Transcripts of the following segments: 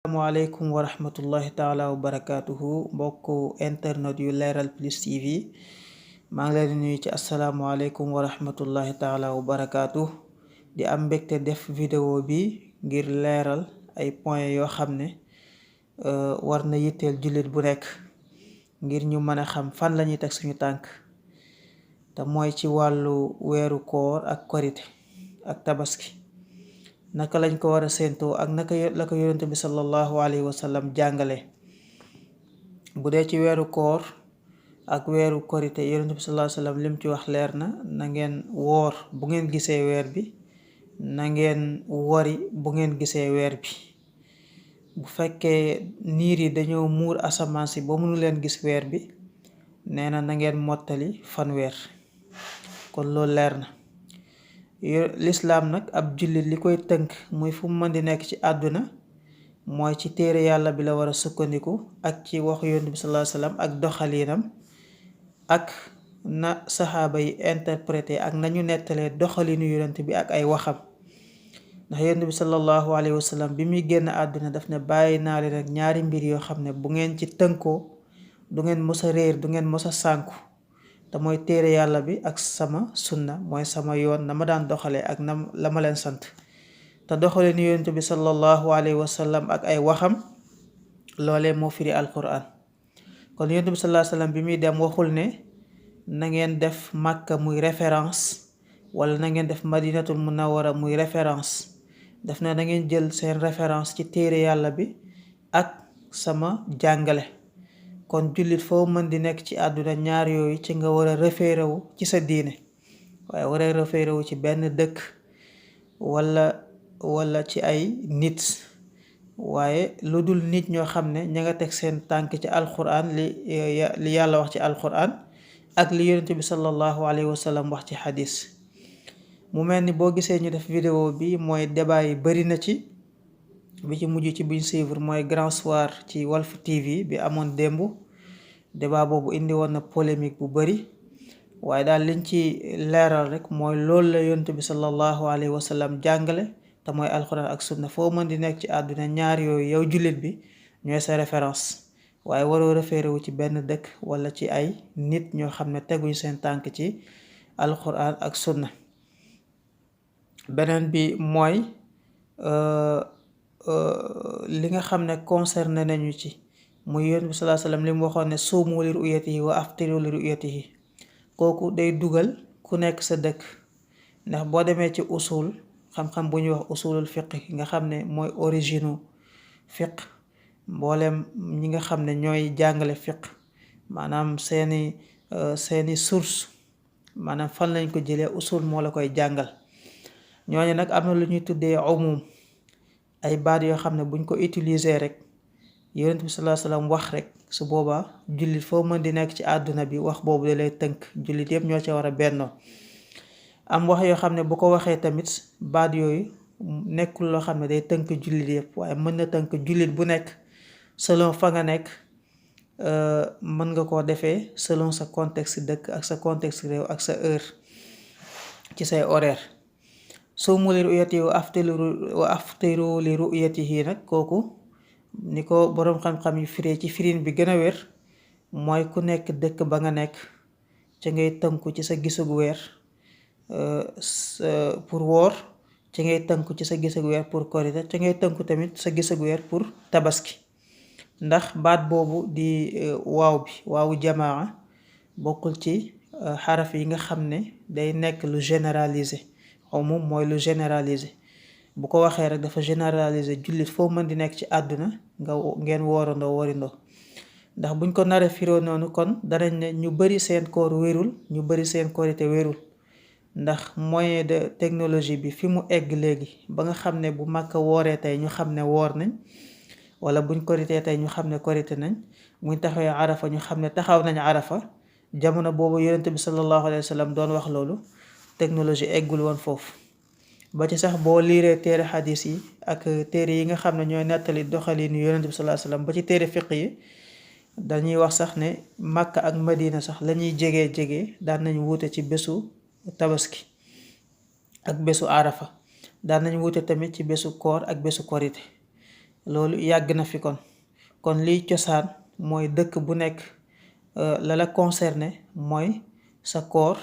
Asalaamaaleykum wa rahmatullahi taala wa barakaatuhu mbokku internet yu Leral Plus TV maa ngi leen di nuyu ci asalaamaaleykum wa rahmatullahi taala wa barakaatuhu di am mbégte def vidéo bi ngir leeral ay point yoo xam ne war na yitteel jullit bu nekk ngir ñu mën a xam fan la ñuy teg suñu tànk te mooy ci wàllu weeru koor ak korite ak tabaski naka lañ ko war a séentoo ak naka la ko yonent bi sallallahu alayhi wa sallam jàngale. bu dee ci weeru koor ak weeru korite yonent bi sallallahu alayhi wa sallam lim ci wax leer na ngeen woor bu ngeen gisee weer bi na ngeen wori bu ngeen gisee weer bi. bu fekkee niir yi dañoo muur asamaan si ba mënu leen gis weer bi nee na ngeen mottali fanweer kon loolu leer na. lislaam nag ab jullit li koy tënk muy fu mu mën di nekk ci àdduna mooy ci téere yàlla bi la war a sukkandiku ak ci waxu yonent bi sallallahu alayhi wasallam ak doxaliinam ak na saxaaba yi interprété ak nañu nettalee doxaliinu yonent bi ak ay waxam. ndax yonent bi sallallahu alayhi wasallam bi muy génn àdduna daf ne bàyyi naa leen ak ñaari mbir yoo xam ne bu ngeen ci tënkoo du ngeen mës a réer du ngeen mës a sànku te mooy téere yàlla bi ak sama sunna mooy sama yoon na ma daan doxalee ak na la ma leen sant te doxalee ni yonent bi sallallahu alayhi wa sallam ak ay waxam loolee moo firi alquran. kon yonent bi sallallahu alayhi wa sallam bi muy dem waxul ne na ngeen def Makka muy référence wala na ngeen def Madinatul Munawwara muy référence daf ne na ngeen jël seen référence ci téere yàlla bi ak sama jàngale. kon jullit foo mën di nekk ci àdduna ñaar yooyu ci nga war a référé wu ci sa diine waaye war a référé wu ci benn dëkk wala ci ay nit waaye lu dul nit ñoo xam ne ña nga teg seen tànk ci alquran li yàlla wax ci alquran ak li yonent bi sallallahu alayhi wa sallam wax ci xadis. mu mel ni boo gisee ñu def vidéo bi mooy débat yi bari na ci bi ci mujj ci buñ suivre mooy Grand Soir ci Walf TV bi amoon démb débat boobu indi woon na polémique bu bari waaye daal liñ ci leeral rek mooy loolu la yonent bi sallallahu alayhi wa sallam jàngale te mooy alxuraan ak sunna foo mën di nekk ci àdduna ñaar yooyu yow jullit bi ñooy sa référence waaye waroo référé wu ci benn dëkk wala ci ay nit ñoo xam ne teguñ seen tànk ci alxuraan ak sunna. beneen bi mooy li nga xam ne concerné nañu ci muy yonent bi sallallahu alayhi wasallam li mu waxoon ne suumu li ru'yatihi wa aftiru li ru'yatihi kooku day dugal ku nekk sa dëkk. ndax boo demee ci usul xam-xam bu ñuy wax usulul fiqh nga xam ne mooy origine fiqh mboolem ñi nga xam ne ñooy jàngale fiqh maanaam seeni source maanaam fan lañ ko jëlee usul moo la koy jàngal. ñooñu nag am na lu ñuy tuddee umum ay baat yoo xam ne buñ ko utiliser rek yonent bi sallallahu alayhi wasallam wax rek su boobaa jullit foo mën di nekk ci àdduna bi wax boobu da lay tënk jullit yëpp ñoo ca war a bennoo. am wax yoo xam ne bu ko waxee tamit baat yooyu nekkul loo xam ne day tënk jullit yëpp waaye mën na tënk jullit bu nekk selon fa nga nekk mën nga koo defee selon sa contexte dëkk ak sa contexte réew ak sa heure ci say horaire. suumu li ru'yatihi wa aftiru li ru'yatihi nag kooku ni ko boroom xam-xam yu firee ci firin bi gën a wér mooy ku nekk dëkk ba nga nekk ca ngay tënku ci sa gisug weer pour woor ca ngay tënku ci sa gisug weer pour korite ca ngay tënku tamit sa gisug weer pour tabaski. ndax baat boobu di waawu jamaa bokkul ci xaraf yi nga xam ne day nekk lu généralisé. umum mooy lu généralisé bu ko waxee rek dafa généralisé jullit foo mën di nekk ci àdduna ngeen woorandoo worindoo. ndax buñ ko naree firoo noonu kon danañ ne ñu bari seen koor wérul ñu bari seen korite wérul ndax moyen de technologie bi fi mu egg léegi ba nga xam ne bu Makka wooree tey ñu xam ne woor nañ wala buñ koritee tey ñu xam ne korite nañ buñ taxawee arafa ñu xam ne taxaw nañ arafa. jamono boobu yonent bi sallallahu alayhi wa sallam doon wax loolu technologie eggul woon foofu ba ci sax boo liiree téere xadis yi ak téere yi nga xam ne ñooy nettali doxalinu yonent bi sallallahu alayhi wasallam ba ci téere fiq yi dañuy wax sax ne Makka ak Madina sax lañuy jege daan nañ wuute ci bésu tabaski ak bésu arafa daan nañ wuute tamit ci bésu koor ak bésu korite loolu yàgg na fi kon liy cosaan mooy dëkk bu nekk la la concerné mooy sa koor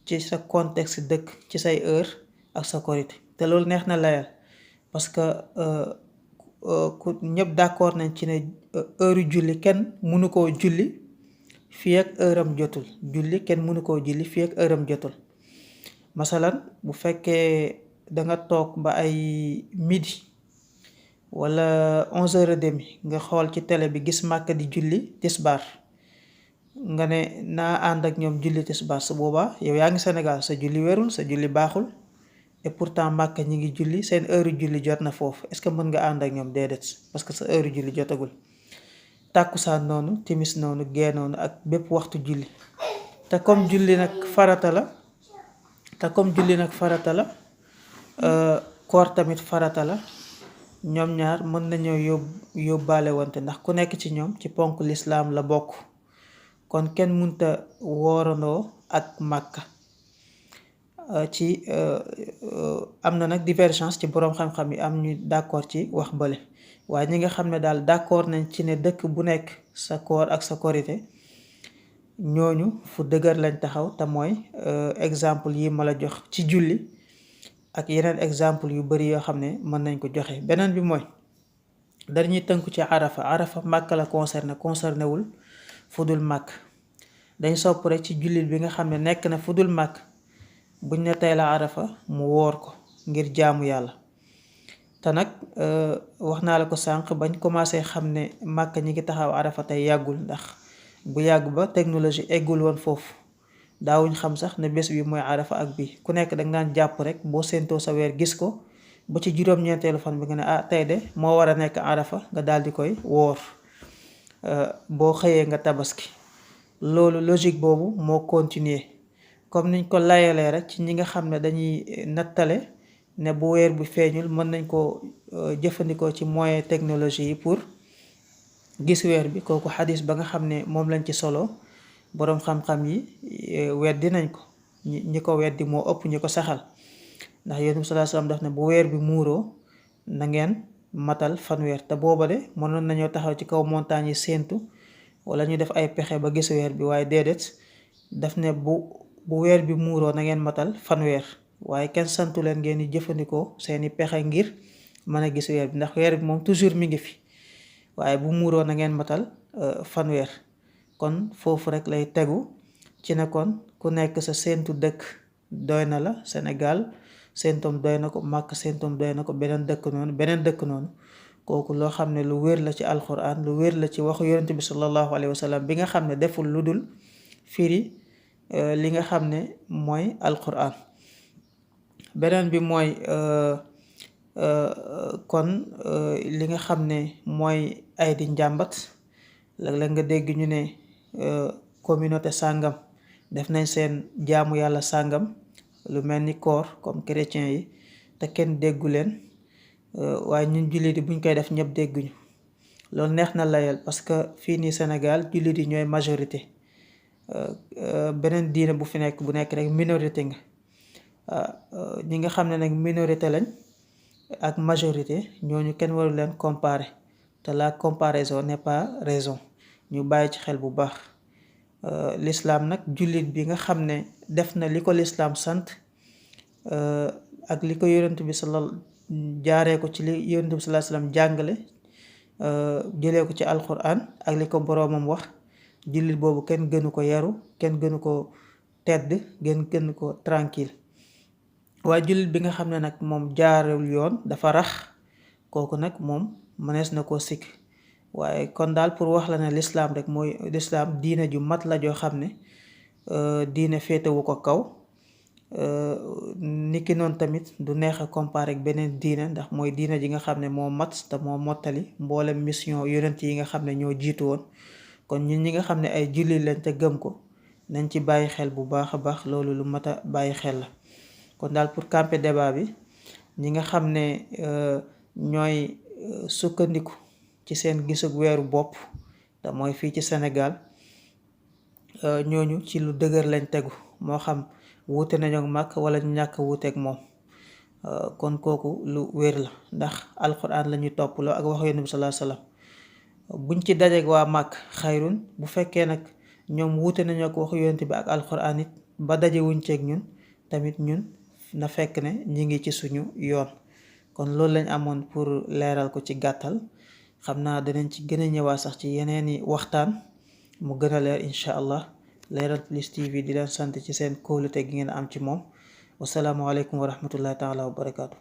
ci sa contexte dëkk ci say heure ak sa korite te loolu neex na layal parce que ku ñëpp d'accord nañ ci ne heure julli kenn mënu koo julli fii ak heure am jotul kenn mënu koo julli fii ak heure am jotul masalan bu fekkee da nga toog ba ay midi wala 11h30 nga xool ci télé bi gis Màkka di julli tisbaar nga ne naa ànd ak ñoom julli tisbaar su boobaa yow yaa ngi Sénégal sa julli wérul sa julli baaxul et pourtant Màkka ñi ngi julli seen heure julli jot na foofu est-ce que mën nga ànd ak ñoom déedéet parce que sa heure julli jotagul. Tàkkusaan noonu timis noonu gee noonu ak bépp waxtu julli te comme julli nag farata la koor tamit farata la ñoom ñaar mën nañoo yóbbaale wante ndax ku nekk ci ñoom ci ponk lislaam la bokk kon kenn mënta woorandoo ak Màkka ci am na nag divergence ci boroom xam-xam yi am ñu d'accord ci wax bële waaye ñi nga xam ne daal d'accord nañ ci ne dëkk bu nekk sa koor ak sa korite ñooñu fu dëgër lañ taxaw te mooy exemple yi ma la jox ci julli ak yeneen exemple yu bari yoo xam ne mën nañ ko joxe beneen bi mooy dañuy tënku ci arafa Màkk la concerné wul fu dul Màkk dañ sopp rek ci jullit bi nga xam ne nekk na fu dul Màkk buñ ne tey la arafa mu woor ko ngir jaamu yàlla te nag wax naa la ko sànq bañ commencé xam ne Màkka ñi ngi taxaw arafa tey yàggul ndax bu yàgg ba technologie eggul woon foofu daawuñ xam sax ne bés bi mooy arafa ak bi ku nekk danga daan jàpp rek boo séentoo sa weer gis ko ba ci juróom-ñeenteelu fan bi nga ne tey de moo war a nekk arafa nga daal di koy woor boo xëyee nga tabaski loolu logique boobu moo continuer comme niñ ko layalee rek ci ñi nga xam ne dañuy nattale ne bu weer bu feeñul mën nañ ko jëfandikoo ci moyen technologie yi pour gis weer bi kooku xadis ba nga xam ne moom lañ ci solo boroom xam-xam yi weddi nañ ko ñi ko weddi moo ëpp ñi ko saxal ndax Yonent bi sallallahu alayhi wasallam daf ne bu weer bi muuroo na ngeen matal fanweer te booba de mënoon nañoo taxaw ci kaw montagne yi séentu wala ñu def ay pexe ba gis weer bi waaye déedéet daf ne bu weer bi muuroo na ngeen matal fanweer waaye kenn santu leen ngeen di jëfandikoo seeni pexe ngir mën a gis weer bi ndax weer bi moom toujours mi ngi fi waaye bu muuroo na ngeen matal fanweer kon foofu rek lay tegu ci ne kon ku nekk sa séentu dëkk doy na la Sénégal séentoom doy na ko Màkk séentoom doy na ko beneen dëkk noonu kooku loo xam ne lu wér la ci alquran lu wér la ci waxu yonent bi sallallahu alayhi wa sallam bi nga xam ne deful lu dul firi li nga xam ne mooy alquran beneen bi mooy kon li nga xam ne mooy ay di njàmbat léeg-léeg nga dégg ñu ne communauté sàngam def nañ seen jaamu yàlla sàngam lu mel ni koor comme chrétien yi te kenn déggu leen waaye ñun jullit yi buñ koy def ñëpp dégguñu loolu neex na layal parce que fii nii Sénégal jullit yi ñooy majorité beneen diine bu fi nekk bu nekk rek minorité nga ñi nga xam ne nag minorité lañ ak majorité ñooñu kenn waru leen comparer te la comparaison n'est pas raison ñu bàyyi ci xel bu baax l'islam nag jullit bi nga xam ne def na li ko l'islam sant ak li ko yonent bi jaaree ko ci li yonent bi sallallahu alayhi wasallam jàngale jëlee ko ci alquran ak li ko boroomam wax jullit boobu kenn gënu ko yaru kenn gënu ko tedd gënu ko tranquille waaye jullit bi nga xam ne nag moom jaarul yoon dafa rax kooku nag moom mënees na koo sikk waaye kon daal pour wax la ne l'islam rek mooy l'islam diine ju mat la joo xam ne diine féetewu ko kaw niki noonu tamit du neex a comparer ak beneen diine ndax mooy diine ji nga xam ne moo mat te moo mottali mboolem mission yonent yi nga xam ne ñoo jiitu woon kon ñun ñi nga xam ne ay jullit lañ te gëm ko nañ ci bàyyi xel bu baax a baax loolu lu mat a bàyyi xel la kon daal pour camper débat bi ñi nga xam ne ñooy sukkandiku ci seen gisug weeru bopp te mooy fii ci Sénégal ñooñu ci lu dëgër lañ tegu moo xam wuute nañu ak Màkk wala ñu ñàkk wuuteeg moom kon kooku lu wér la ndax alquran la ñuy toppaloo ak waxu Yonent bi sallallahu alayhi wasallam buñ ci dajeek waa màkk xayrun bu fekkee nag ñoom wuute nañu ak waxu Yonent bi ak alquran it ba dajewuñ ceeg ñun tamit ñun na fekk ne ñi ngi ci suñu yoon. kon loolu lañ amoon pour leeral ko ci gàttal xam naa danañ ci gën a ñëwaat sax ci yeneeni waxtaan mu gën a leer incha allah. Leral Plus TV di leen sant ci seen kóolute gi ngeen am ci moom wasalaamualeykum wa rahmatullahi taala wa barakaatu.